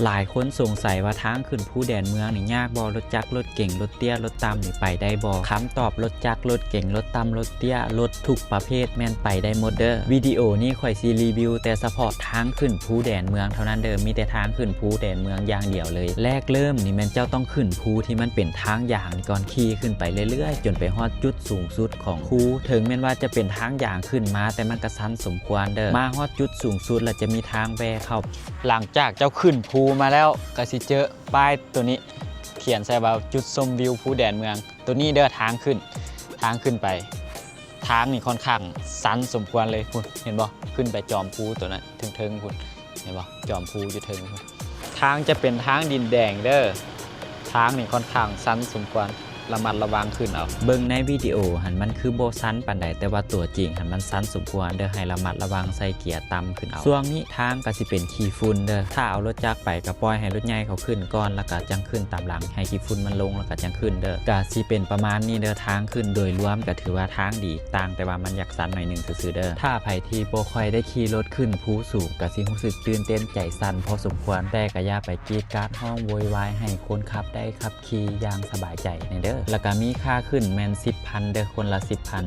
ຫຼາຍຄົນສົງໄສວ່າທາງຂຶ້ນພູແດນເມືອງນີ້ຍາກບໍ່? ລົດຈັກ, ລົດເກັງ, ລົດເຕ້ຍ, ລົດຕ່ຳນີ້ໄປໄດ້ບໍ່? ຄຳຕອບ, ລົດຈັກ, ລົດເກັງ, ລົດຕ່ຳ, ລົດເຕ້ຍ, ລົດທຸກປະເພດແມ່ນໄປໄດ້ໝົດເດີ້. ວິດີໂອນີ້ຂ້ອຍຊິຣີວິວແຕ່ສະເພາະທາງຂຶ້ນພູແດນເມືອງເທົ່ານັ້ນເດີ້, ມີແຕ່ທາງຂຶ້ນພູແດນເມືອງຢ່າງດຽວເລີຍ. ແລກເລີ່ມນີ້ແມ່ນເຈົ້າຕ້ອງຂຶ້ນພູທີ່ມັນເປັນທາງຢາງນີ້ກ່ອນ, ຂີ່ຂຶ້ນໄປເລື້ອຍໆ ຈົນໄປຮອດຈຸດສູງສຸດຂອງພູ. ເຖິງແມ່ນວ່າຈະເປັນທາງຢາງຂຶ້ນມາ, ແຕ່ມັນກໍຊັນສົມຄວນເດີ້. ມາຮອດຈຸດສູງສຸດແລ້ວຈະມີທາງແວ່ເຂົ້າ. ຫຼັງຈາກເຈົ້າຂຶ້ນພູມາແລ້ວ ກໍຊິເຈີປ້າຍໂຕນີ້ ຂຽນໃສ່ວ່າຈຸດຊົມວິວພູແດນເມືອງ. ໂຕນີ້ເດີ້ ທາງຂຶ້ນ, ທາງຂຶ້ນໄປ. ທາງນີ້ຄ່ອນຂ້າງຊັນສົມຄວນເລີຍ. ພຸ້ນ ເຫັນບໍ່? ຂຶ້ນໄປຈອມພູໂຕນັ້ນເທິງໆ ພຸ້ນ. ເຫັນບໍ່? ຈອມພູຢູ່ເທິງພຸ້ນ. ທາງຈະເປັນທາງດິນແດງເດີ້. ທາງນີ້ຄ່ອນຂ້າງຊັນສົມຄວນ. ລະມັດລະວັງຂຶ້ນເອົາ. ເບິ່ງໃນວິດີໂອຫັ້ນມັນຄືບໍ່ຊັນປານໃດ, ແຕ່ວ່າຕົວຈິງຫັ້ນມັນຊັນສົມຄວນເດີ້, ໃຫ້ລະມັດລະວັງໃສ່ເກຍຕ່ຳຂຶ້ນເອົາ. ຊ່ວງນີ້ທາງກໍຊິເປັນຂີ້ຝຸ່ນເດີ້. ຖ້າເອົາລົດຈັກໄປກໍປ່ອຍໃຫ້ລົດໃຫຍ່ເຂົາຂຶ້ນກ່ອນ, ແລ້ວກໍຈັ່ງຂຶ້ນຕາມຫຼັງ, ໃຫ້ຂີ້ຝຸ່ນມັນລົງ ແລ້ວກໍຈັ່ງຂຶ້ນເດີ້. ກໍຊິເປັນປະມານນີ້ເດີ້. ທາງຂຶ້ນໂດຍລວມກໍຖືວ່າທາງດີ, ຕ່າງແຕ່ວ່າມັນຢາກຊັນໜ້ອຍໜຶ່ງຊື່ໆເດີ້. ຖ້າໃຜທີ່ບໍ່ຄ່ອຍໄດ້ຂີ່ລົດຂຶ້ນພູສູງ ກໍຊິຮູ້ສຶກຕື່ນເຕັ້ນໃຈສັ່ນພໍສົມຄວນ, ແຕ່ກໍຢ່າໄປກຣີດກາດຮ້ອງໂວຍວາຍໃຫ້ຄົນຂັບໄດ້ຂັບ ຂີ່ຢ່າງສະບາຍໃຈແດ່ເດີ້. ແລ້ວກະມີຄ່າຂຶ້ນແມ່ນສິບພັນເດີ້, ຄົນລະສິບພັນ.